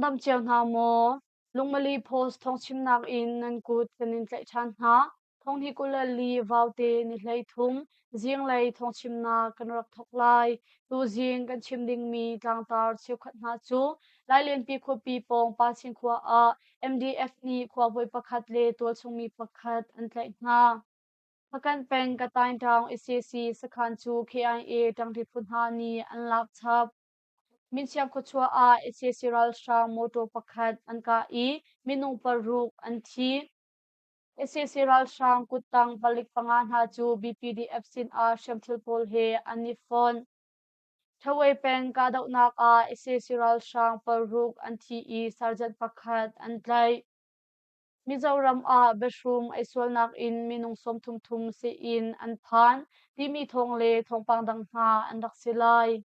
Nan dam cio hna maw? Lungmali Post thawngchimnak in nan kut kan in tlaih ṭhan hna. Thonghni 24 vaute ni 13 zinglei thawngchimnak kan rak thawk lai. Tuzing kan chim dingmi tlangtar cheukhat hna cu Lailenpi khuapi pawng Pachin khua ah MDF nih khuabawi pakhat le tualchungmi pakhat an tlaih hna. Hpakant peng Katain Town SAC sakhan cu KIA ṭangṭi phu hna nih an lak chap. Minsiam khuachuah ah sac ralhrang mawṭaw pakhat an kah i minung paruk an thi. Sac ralhrang kuttang palik panga hna cu BPDF sinah hriamthil pawl he an i fonh. Thawei peng kahdohnak ah sac ralhrang paruk an thi i sergeant pakhat an tlaih. Mizoram ah biahrum ei sualnak in minung 30 thum sii-inn an phan timi thawng le thawngpang dang hna an rak si lai.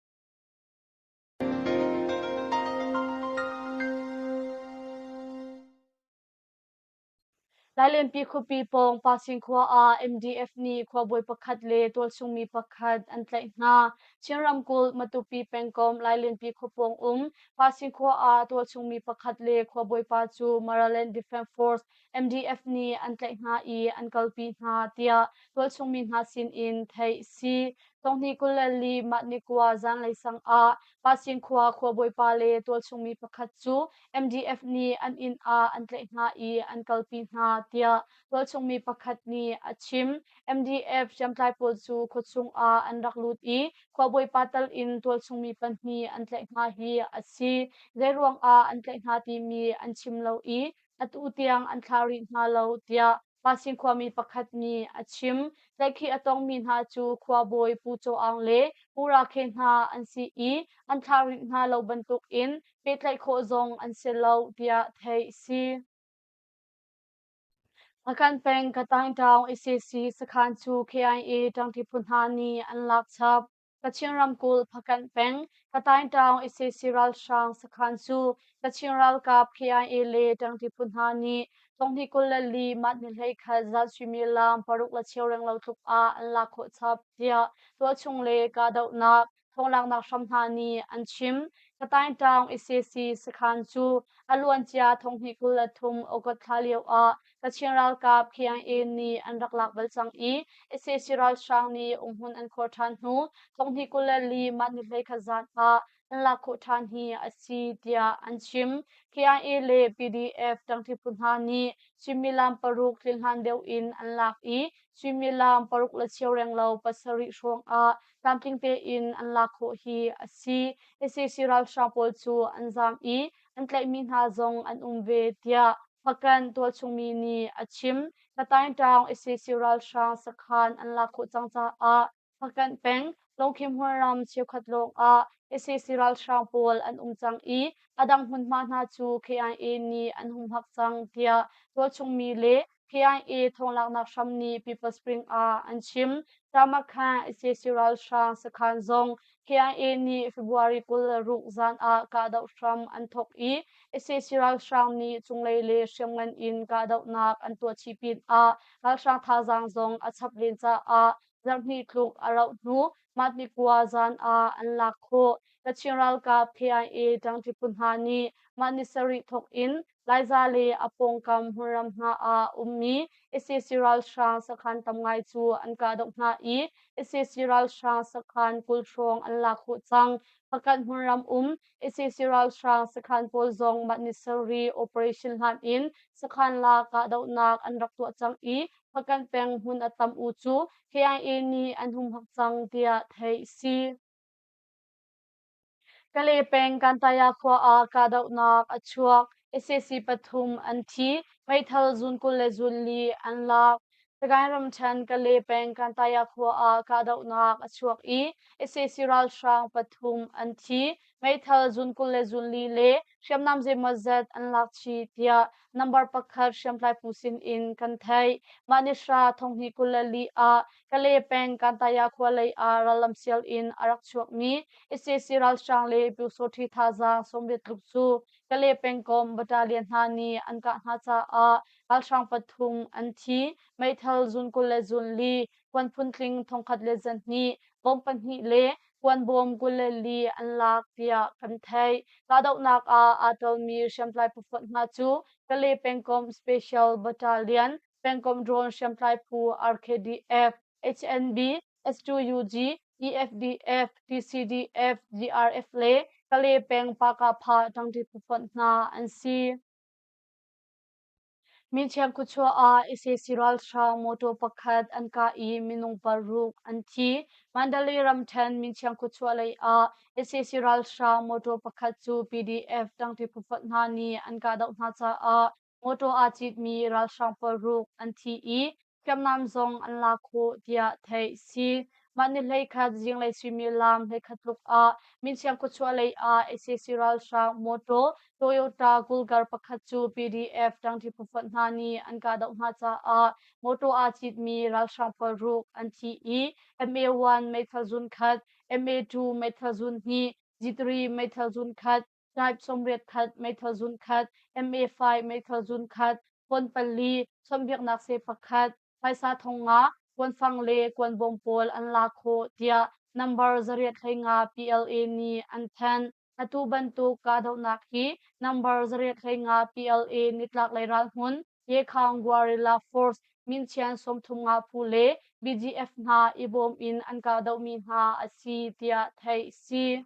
Lailenpi khuapi pawng Pasing khua ah MDF nih khuabawi pakhat le tualchungmi pakhat an tlaih hna. Chin ramkulh Matupi pengkomh Lailenpi khuapawng um Pasing khua ah tualchungmi pakhat le khuabawipa cu Maraland Defence Force MDF nih an tlaih hna i an kalpi hna tiah tualchungmi hna sin in theih a si. Tonghnih 24 mah ni kua zanlei sang ah Pasing khua khuabawipa le tualchungmi pakhat cu MDF nih an inn ah an tlaih hna i an kalpi hna tiah tualchungmi pakhat nih a chim. MDF hriamtlai pawl cu khuachung ah an rak lut i khuabawipa tal in tualchungmi pahnih an tlaih hna hi a si. Zeiruang ah an tlaih hna timi an chim lo i atu tiang an thlah rih hna lo tiah Pasing khuami pakhat nih a chim. Tlaihkhih a tongmi hna cu khuabawi Pu Caw Aung le Pu Ra Khe hna an si i an thlah rih hna lo bantukin pehtlaih khawh zong an si lo tiah theih a si. Hpakant peng Kataing Town sac sakhan cu KIA ṭangṭi phu hna nih an lak chap. Kachin ramkulh Hpakant peng Kataing Town sac ralhrang sakhan cu Kachin ralkap KIA le ṭangṭi phu hna nih tonghnih 24 mah ni 11 zan suimilam paruk le cheu renglo tluk ah an lak khawh chap tiah tualchung le kahdohnak thawnglaknak hram hna nih an chim. Kataing Town sac sakhan cu a luancia thonghnih 23 August thla lio ah Kachin ralkap KIA nih an rak lak bal cang i sac ralhrang nih umhmun an khuar ṭhan hnu thonghnih 24 mah ni 11 zan ah an lak khawh ṭhan hi a si tiah an chim. KIA le PDF ṭangṭi phu hna nih suimilam paruk tlin hlan deuh in an lak i suimilam paruk le cheu renglo pasarih hrawng ah tlamtling tein an lak khawh hi a si. Sac ralhrang pawl cu an zaam i an tlaihmi hna zong an um ve tiah Hpakant tualchungmi nih a chim. Kataing Town sac ralhrang sakhan an lak khawh cang caah Hpakant peng Lungkhim hmunram cheukhat lawng ah sac ralhrang pawl an um cang i a dang hmunhma hna cu KIA nih an humhak cang tiah tualchungmi le KIA thawnglaknak hram nih People Spring ah an chim. Tamakhan sac ralhrang sakhan zong KIA nih February 26 zan ah kahdoh hram an thawk i sac ralhrang nih cunglei le hriamngan in kahdohnak an tuah chih pinah ralhrang thazaang zong a chap len caah zarhhnih tluk a rauh hnu mah ni kua zan ah an lak khawh. Kachin ralkap KIA ṭangṭi phu hna nih mah ni sarih thawk in Laiza le a pawngkam hmunram hna ah ummi sac ralhrang sakhan tam ngai cu an kahdoh hna i sac ralhrang sakhan 20 hrawng an lak khawh cang. Hpakant hmunram um sac ralhrang sakhan pawl zong mah ni sarih operation hlan in sakhan la kahdohnak an rak tuah cang i Hpakant peng hmun a tam u cu KIA nih an humhak cang tiah theih a si. Kalay peng Kantaya khua ah kahdohnak a chuak. Sac pathum an thi. Meithal zun 20 le zun li an lak. Sagaing ramṭhen Kalay peng Kantaya khua ah kahdohnak a chuak i sac ralhrang pathum an thi. Meithal zun 20 le zun li le hriamnam zeimawzat an lak chih tiah number pakhat hriamtlai phu sin in kan theih. Mah ni hra thonghnih 24 ah Kalay peng Kantaya khua lei ah rallam sial in a rak chuakmi sac ralhrang le Pyusawṭhi thazaang 80 tluk cu Kalay pengkomh battalion hna nih an kah hna caah ralhrang pathum an thi. Meithal zun 20 le zun li, kuan phuntling 1,200, bom pahnih le kuanbawm 24 an lak tiah kan theih. Kahdohnak ah aa telmi hriamtlai phufonh hna cu Kale pengkomh Special Battalion, pengkomh drone hriamtlai phu RKDF, HNB, S2UG, EFDF, TCDF, GRF le Kale peng Pakapha ṭangṭi phufonh hna an si. Minchiang khuachuah ah sac ralhrang motor pakhat an kah i minung paruk an thi. Mandalay ramṭhen Minchiang khuachuah lei ah sac ralhrang motor pakhat cu PDF ṭangṭi phufonh hna nih an kahdoh hna caah motor aa citmi ralhrang paruk an thi i hriamnam zong an la khawh tiah theih si. Mah ni 11 zinglei suimilam 11 tluk ah Minchiang khuachuah lei ah sac ralhrang motor Toyota Gulgar pakhat cu PDF ṭangṭi phufonh hna nih an kahdoh hna caah motor aa citmi ralhrang paruk an thi i MA1 meithal zun khat, MA2 meithal zun hnih, G3 meithal zun khat, Type 81 meithal zun khat, MA5 meithal zun khat, kuan pali, chawnhbiaknak seh pakhat, phaisa 5000, kuanfang le kuanbawm pawl an la khawh tiah number 815 PLA nih an thanh. Atu bantuk kahdohnak hi number 815 PLA nitlaklei ralhmun Yekhang Guerrilla Force Minchian 35 phu le BGF hna i bawm in an kahdohmi hna a si tiah theih si.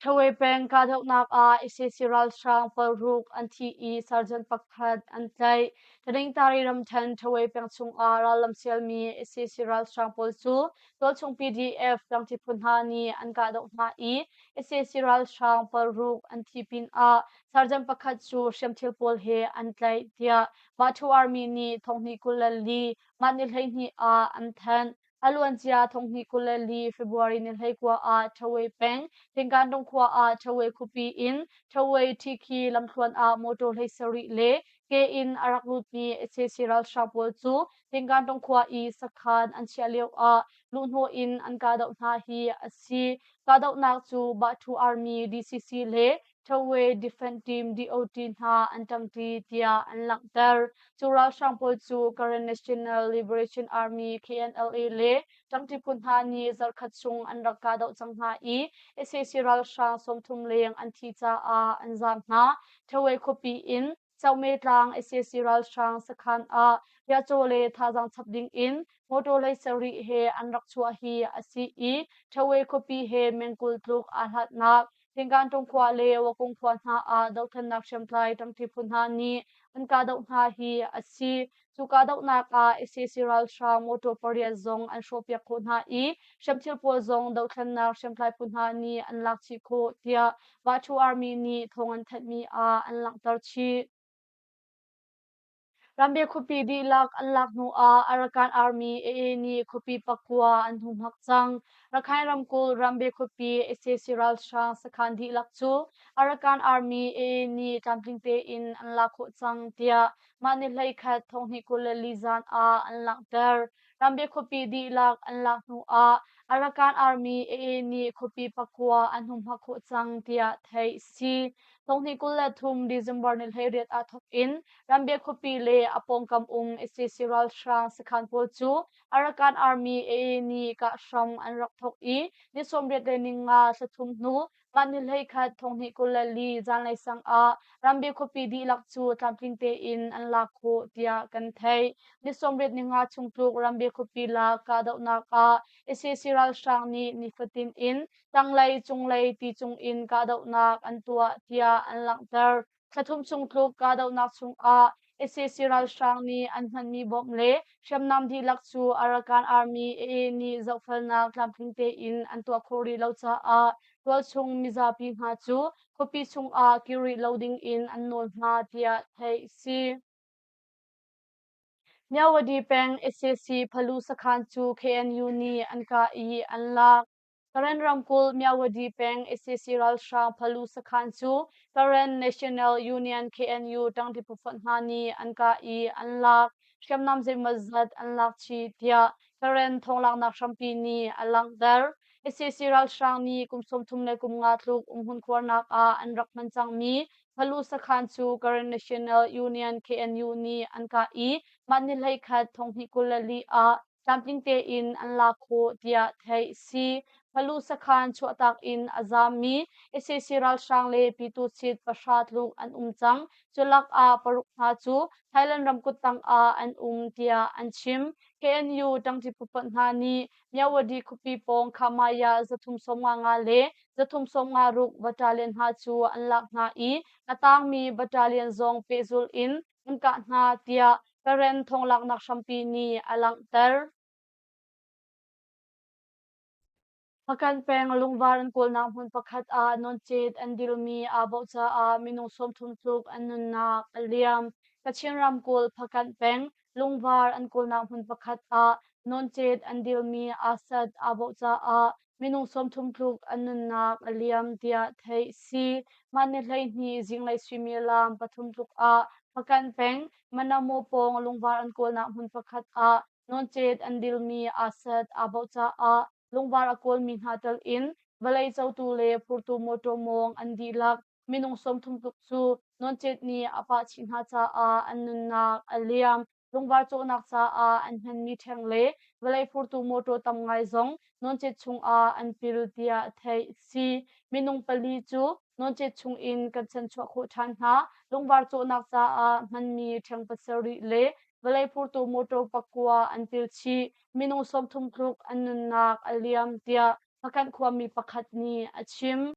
Ṭhawe peng kahdohnak ah sac ralhrang paruk an thi i sergeant pakhat an tlaih. Taningtari ramṭhen Ṭhawe peng chungah rallam sialmi sac ralhrang pawl cu tualchung PDF tlangci phu hna nih an kahdoh hna i sac ralhrang paruk an thi pinah sergeant pakhat cu hriamthil pawl he an tlaih tiah Mah Army nih 2024 mah ni 12 ah an thanh. A luancia 2024 February ni 19 ah Ṭhawe peng Tingkandung khua ah Ṭhawe khuapi in Ṭhawe Ṭhikhi lamthluan ah motor 17 le ke in a rak lutmi sac ralhrang pawl cu Tingkandung khua i sakhan an chiah lio ah luhhnawh in an kahdoh hna hi a si. Kahdohnak cu Bahthu Army DCC le Ṭhawe Defense Team DOT hna an ṭangṭi tiah an langhter. Cu ralhrang pawl cu Karen National Liberation Army KNLA le ṭangṭi phu hna nih zarhkhat chung an rak kahdoh cang hna i sac ralhrang 30 leng an thi caah an zaam hna. Ṭhawe khuapi in Chaume tlang sac ralhrang sakhan ah riahcaw le thazaang chap ding in motor 17 he an rak chuah hi a si i Ṭhawe khuapi he meng 20 tluk aa hlatnak Tingkantung khua le Wakung khua hna ah dohthlennak hriamtlai ṭangṭi phu hna nih an kahdoh hna hi a si. Cu kahdohnak ah sac ralhrang motor pariat zong an hrawhpiak khawh hna i hriamthil pawl zong dohthlennak hriamtlai phu hna nih an lak chih khawh tiah Vahṭhu Army nih thawng an thanhmi ah an langhter chih. Rambe khuapi dihlak an lak hnuah Arakan Army AA nih khuapi pakua an humhak cang. Rakhine ramkulh Rambe khuapi sac ralhrang sakhan dihlak cu Arakan Army AA nih tlamtling tein an lak khawh cang tiah mah ni 11 2024 zan ah an langhter. Rambe khuapi dihlak an lak hnuah Arakan Army AA nih khuapi pakua an humhak khawh cang tiah theih a si. 2023 December ni 18 ah thawk in Rambia khuapi le a pawngkam um sac ralhrang sakhan pawl cu Arakan Army AA nih kah hram an rak thawk i ni 85 thla thum hnu mah ni 11 2024 zanlei sang ah Rambia khuapi dihlak cu tlamtling tein an lak khawh tiah kan theih. Ni 85 chung tluk Rambia khuapi lak kahdohnak ah sac ralhrang nih nifatin in tanglei cunglei ti cungin kahdohnak an tuah tiah an langhter. Thla thum chung tluk kahdohnak chungah sac ralhrang nih an hmanmi bomb le hriamnam dihlak cu Arakan Army AA nih zohfelnak tlamtling tein an tuah khawh rih lo caah tualchung mizapi hna cu khuapi chungah kir rih lo dingin an nawl hna tiah theih a si. Myawaddy peng sac Phalu sakhan cu KNU nih an kah i an lak. Karen ramkulh Myawaddy peng sac ralhrang Phalu sakhan cu Karen National Union KNU ṭangṭi phufonh hna nih an kah i an lak. Hriamnam zeimawzat an lak chih tiah Karen thawnglaknak hrampi nih a langhter. Sac ralhrang nih kum 35 tluk umhmun khuarnak ah an rak hman cangmi Phalu sakhan cu Karen National Union KNU nih an kah i mah ni 11 2024 ah. tlamtling tein an lak khawh tiah theih si. Palu sakhan chuahtak in a zaammi sac ralhrang le Pyituchit pahra tluk an um cang. Cu lakah paruk hna cu Thailand ram kuttang ah an um tiah an chim. KNU ṭangṭi phufonh hna nih Myawaddy khuapi pawng Khamaya 355 le 356 battalion hna cu an lak hna i a tangmi battalion zong pehzulh in an kah hna tiah Karen thonglaknak hrampi nih a langhter. Hpakant peng lungvar an kawlnak hmun pakhat ah nawncet an dilmi aa bawh caah minung 30 tluk an nunnak a liam. Kachin ramkulh Hpakant peng lungvar an kawlnak hmun pakhat ah nawncet an dilmi aa sat aa bawh caah minung 30 tluk an nunnak a liam tiah theih si. Mah ni 12 zinglei suimilam 3 tluk ah Hpakant peng Manamo pawng lungvar an kawlnak hmun pakhat ah nawncet an dilmi aa sat aa bauh caah lungvar a kawlmi hna tel in vawlei cotu le phurtu mawṭaw mawng an dihlak minung 30 tluk cu nawncet nih a pah chih hna caah an nunnak a liam. Lungvar cawhnak caah an hmanmi ṭheng le vawlei phurtu mawṭaw tam ngai zong nawncet chungah an pil tiah theih a si. Minung pali cu nawncet chungin kan chanchuah khawh ṭhan hna. Lungvar cawhnak caah hmanmi ṭheng pasarih le vawlei phurtu mawṭaw pakua an pil chih. Minung 30 tluk an nunnak a liam tiah Hpakant khuami pakhat nih a chim.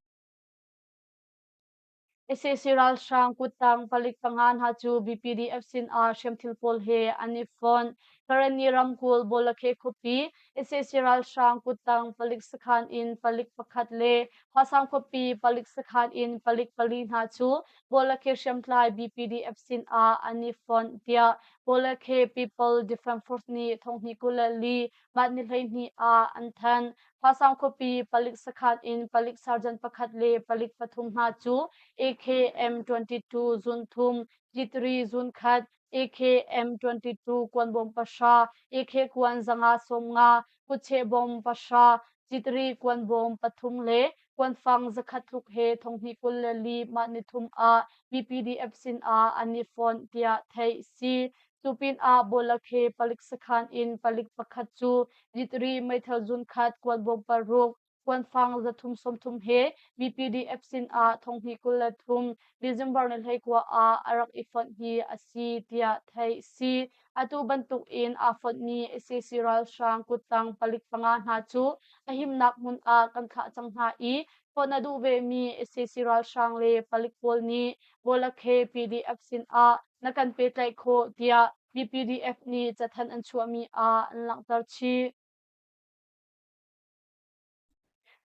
Sac ralhrang kuttang palik panga hna cu BPDF sin ah hriamthil pawl he an i fonh. Karenni ramkulh Bawlakhe khuapi sac ralhrang kuttang palik sakhan in palik pakhat le Hwasang khuapi palik sakhan in palik pali hna cu Bawlakhe hriamtlai BPDF sin ah an i fonh tiah Bawlakhe People Defence Force nih thonghnih 24 mah ni 12 ah an thanh. Hwasang khuapi palik sakhan in palik sergeant pakhat le palik pathum hna cu AKM-22 zun thum, G3 zun khat, AKM-22 kuanbawm pahra, AK kuan 550, kutcheh bawm pahra, G3 kuanbawm pathum le kuanfang 100 tluk he 2024 mah nithum ah BPDF sin ah an i fonh tiah theih si. Cu pinah Bawlakhe palik sakhan in palik pakhat cu Jitri meithal zun khat kuanbawm paruk, kuanfang 330 he BPDF sin ah 2023 December ni 19 ah a rak i fonh hi a si tiah theih si. Atu bantuk in aa fonhmi sac ralhrang kuttang palik panga hna cu a himnak hmun ah kan thlah cang hna i fonh a duh vemi sac ralhrang le palik pawl nih Bawlakhe PDF sin ah na kan pehtlaih khawh tiah BPDF nih cathanh an chuahmi ah an langhter chih.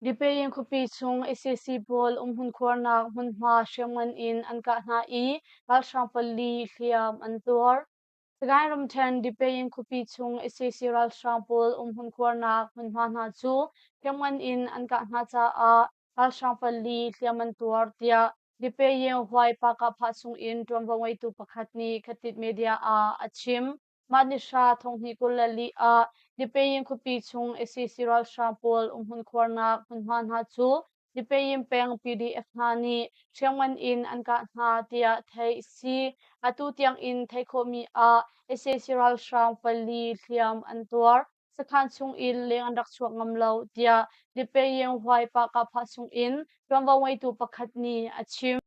Dipeyin khuapi chung sac pawl umhmun khuarnak hmunhma hriamngan in an kah hna i ralhrang pali hliam an tuar. Sagaing ramṭhen Dipeyin khuapi chung sac ralhrang pawl umhmun khuarnak hmunhma hna cu hriamngan in an kah hna caah ralhrang pali hliam an tuar tiah Dipeyin Huai Pakahphah chungin ṭuanvo ngeitu pakhat nih Khatit Media ah a chim. Mah ni hra 2024 ah Dipeyin khuapi chung sac ralhrang pawl umhmun khuarnak hmunhma hna cu Dipeyin peng PDF hna nih hriamngan in an kah hna tiah theih a si. Atu tiang in theih khawhmi ah sac ralhrang pali hliam an tuar. Sakhan chung in leng an rak chuak ngam lo tiah Dipeyin Huai Pakahphah chung in ṭuanvo ngeitu pakhat nih a chim.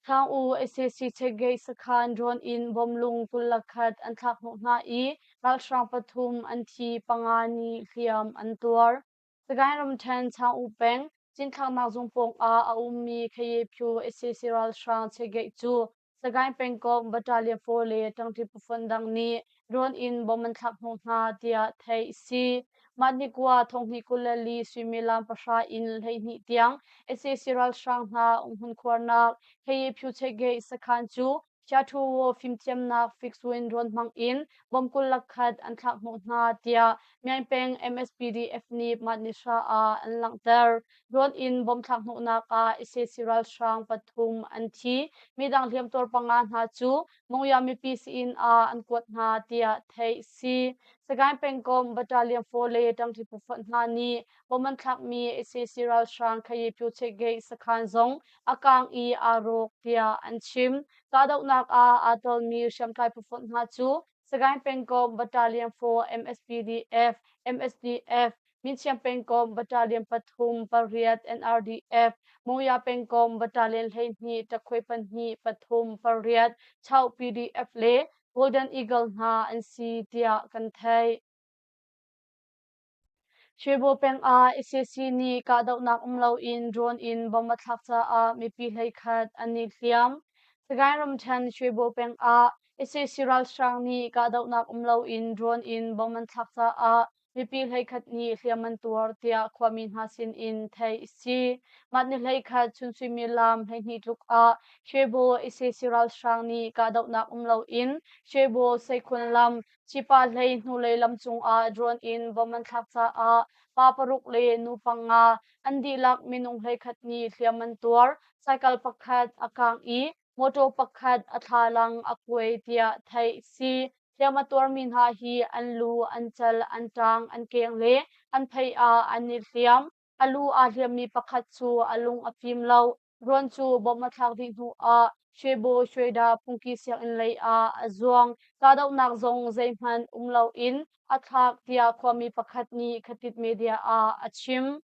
Thlang U sac Checkgate sakhan drone in bomlung 21 an thlak hnawh hna i ralhrang pathum an thi, panga nih hliam an tuar. Sagaing ramṭhen Chang U peng cinthlaknak zung pawng ah a ummi Khaye-Phyu sac ralhrang checkgate cu Sagaing pengkomh Battalion 4 le ṭangṭi phufonh dang nih drone in bom an thlak hnawh hna tiah theih a si. Mah ni kua 2024 suimilam pahra in 12 tiang sac ralhrang hna umhmun khuarnak Khaye-Phyu Gate sakhan cu Hyaṭhuwo fimthiamnak fixed-wing drone hmang in bom 21 an thlak hnawh hna tiah Myaing peng MSPDF nih mah ni hra ah an langhter. Drone in bom thlak hnawhnak ah sac ralhrang pathum an thi. Midang hliamtuar panga hna cu Mongya mipi sii-inn ah an kuat hna tiah theih a si. Sagaing pengkomh Battalion 4 le ṭangṭi phufonh hna nih bom an thlakmi sac ralhrang Khaye-Pyu Gate sakhan zong a kaang i aa rawk tiah an chim. Kahdohnak ah aa telmi hriamtlai phufonh hna cu Sagaing pengkomh Battalion 4 MSPDF, MSDF, Minchiam pengkomh Battalion pathum pariat NRDF, Mungya pengkomh Battalion 12 Takhoi pahnih pathum pariat Chau PDF le Golden Eagle hna an si tiah kan theih. Shwebo peng ah sac nih kahdohnak um loin drone in bomb a thlak caah mipi 11 an i hliam. Sagaing ramṭhen Shwebo peng ah sac ralhrang nih kahdohnak um loin drone in bomb an thlak caah mipi 11 nih hliam an tuar tiah khuami hna sin in theih a si. Mah ni 11 chun suimilam 12 tluk ah Shwebo sac ralhrang nih kahdohnak um loin Shwebo Seikhun lam Cipa hlei hnulei lam cungah drone in bomb an thlak caah pa paruk le nu panga an dihlak minung 11 nih hliam an tuar. Cycle pakhat a kang i motor pakhat a thlalang a kuai tiah theih a si. Hliam a tuarmi hna hi an lu, an cal, an ṭang, an keng le an phei ah an i hliam. A lu aa hliammi pakhat cu a lung a fim lo. Ruan cu bomb a thlak dih hnu ah Shwebo Shweda phungki sianginn lei ah a zuang. Kahdohnak zong zeihmanh um loin a thlak tiah khuami pakhat nih Khatit Media ah a chim.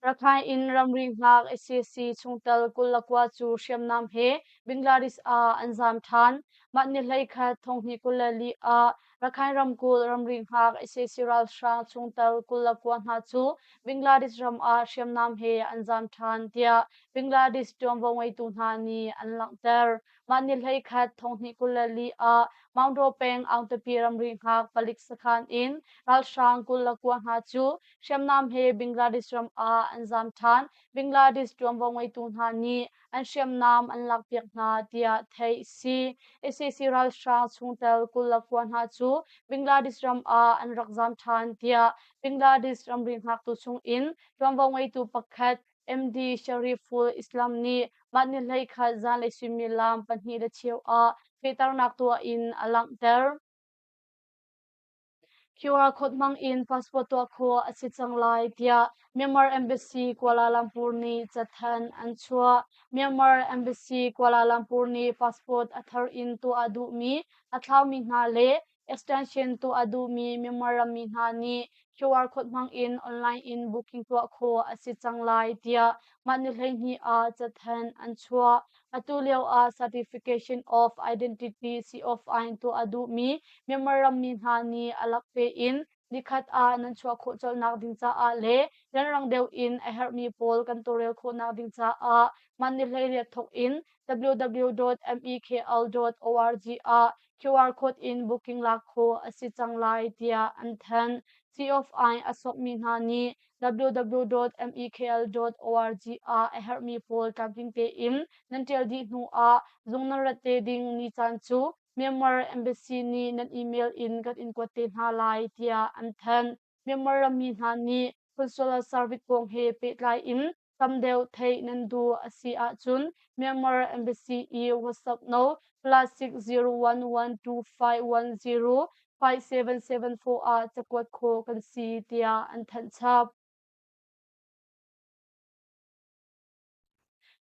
Rakhine in ramri hngak sac chungtel 29 cu hriamnam he Bangladesh ah an zaam ṭhan. Mah ni 11 2024 ah Rakhine ramkulh ramri hngak sac ralhrang chungtel 29 hna cu Bangladesh ram ah hriamnam he an zaam ṭhan tiah Bangladesh ṭuanvo ngeitu hna nih an langhter. Mah ni 11 2024 ah Maungdaw peng Aungtapi ramri hngak palik sakhan in ralhrang 29 hna cu hriamnam he Bangladesh ram ah an zaam ṭhan. Bangladesh ṭuanvo ngeitu hna nih an hriamnam an lakpiak hna tiah theih a si. Sac ralhrang chungtel 29 hna cu Bangladesh ram ah an rak zaam ṭhan tiah Bangladesh ramri hngaktu chung in ṭuanvo ngeitu pakhat MD Shariful Islam nih mah ni 11 zanlei suimilam 2:15 ah fehternak tuah in a langhter. QR code hmang in passport tuah khawh a si cang lai tiah Myanmar Embassy Kuala Lumpur nih cathanh an chuah. Myanmar Embassy Kuala Lumpur nih passport a thar in tuah a duhmi a thlaumi hna le extension tuah a duhmi Myanmar rammi hna nih QR code hmang in online in booking tuah khawh a si cang lai tiah mah ni 12 ah cathanh an chuah. Atu lio ah Certification of Identity COFI tuah a duhmi Myanmar rammi hna nih a lak tein nikhat ah nan chuah khawh colhnak ding caah le rianrang deuh in a herhmi pawl kan tawlrel khawhnak ding caah mah ni 18 thawk in www.mekl.org ah QR code in booking lak khawh a si cang lai tiah an thanh. COFI a sokmi hna nih www.mekl.org ah a herhmi pawl tlamtling tein nan ṭial dih hnu ah zung nan rat te ding ni caan cu Myanmar Embassy nih nan email in kan in kuat te hna lai tiah an thanh. Myanmar rammi hna nih consular service kong he pehtlai in tam deuh theih nan duh a si ahcun Myanmar Embassy i WhatsApp no +60112510 5774 ah cakuat khawh kan si tiah an thanh chap.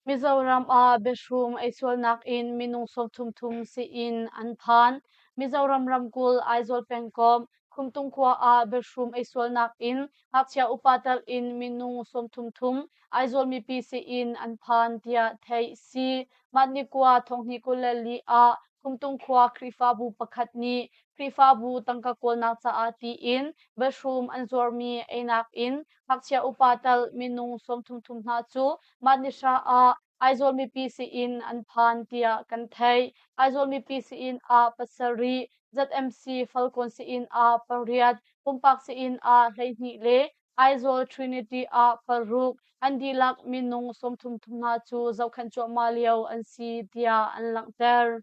Mizoram ah biahrum eisualnak in minung 33 sii-inn an phan. Mizoram ramkulh Aizawl pengkomh Khumtung khua ah biahrum eisualnak in ngakchia upa telh in minung 33 Aizawl mipi sii-inn an phan tiah theih a si. Mah ni kua 2024 ah Khumtung khua Khrihfabu pakhat nih Khrihfabu tangka kawlnak caah tiin biahrum an zuarmi einak in ngakchia upa tal minung 33 hna cu mah ni hra ah Aizawl mipi sii-inn an phan tiah kan theih. Aizawl mipi sii-inn ah pasarih, ZMC Falkawn sii-inn ah pariat, pumpak sii-inn ah 12 le Aizawl Trinity ah paruk, an dihlak minung 33 hna cu zohkhenh cuahmah lio an si tiah an langhter.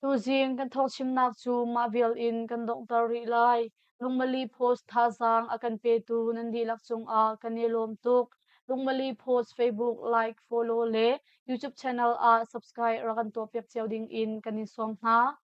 Tuzing kan thawngchimnak cu mah vial in kan donghter rih lai. Lungmali Post thazaang a kan petu nan dihlak cungah kan i lawm tuk. Lungmali Post Facebook like, follow le YouTube channel ah subscribe rak kan tuahpiak cio ding in kan in sawm hna.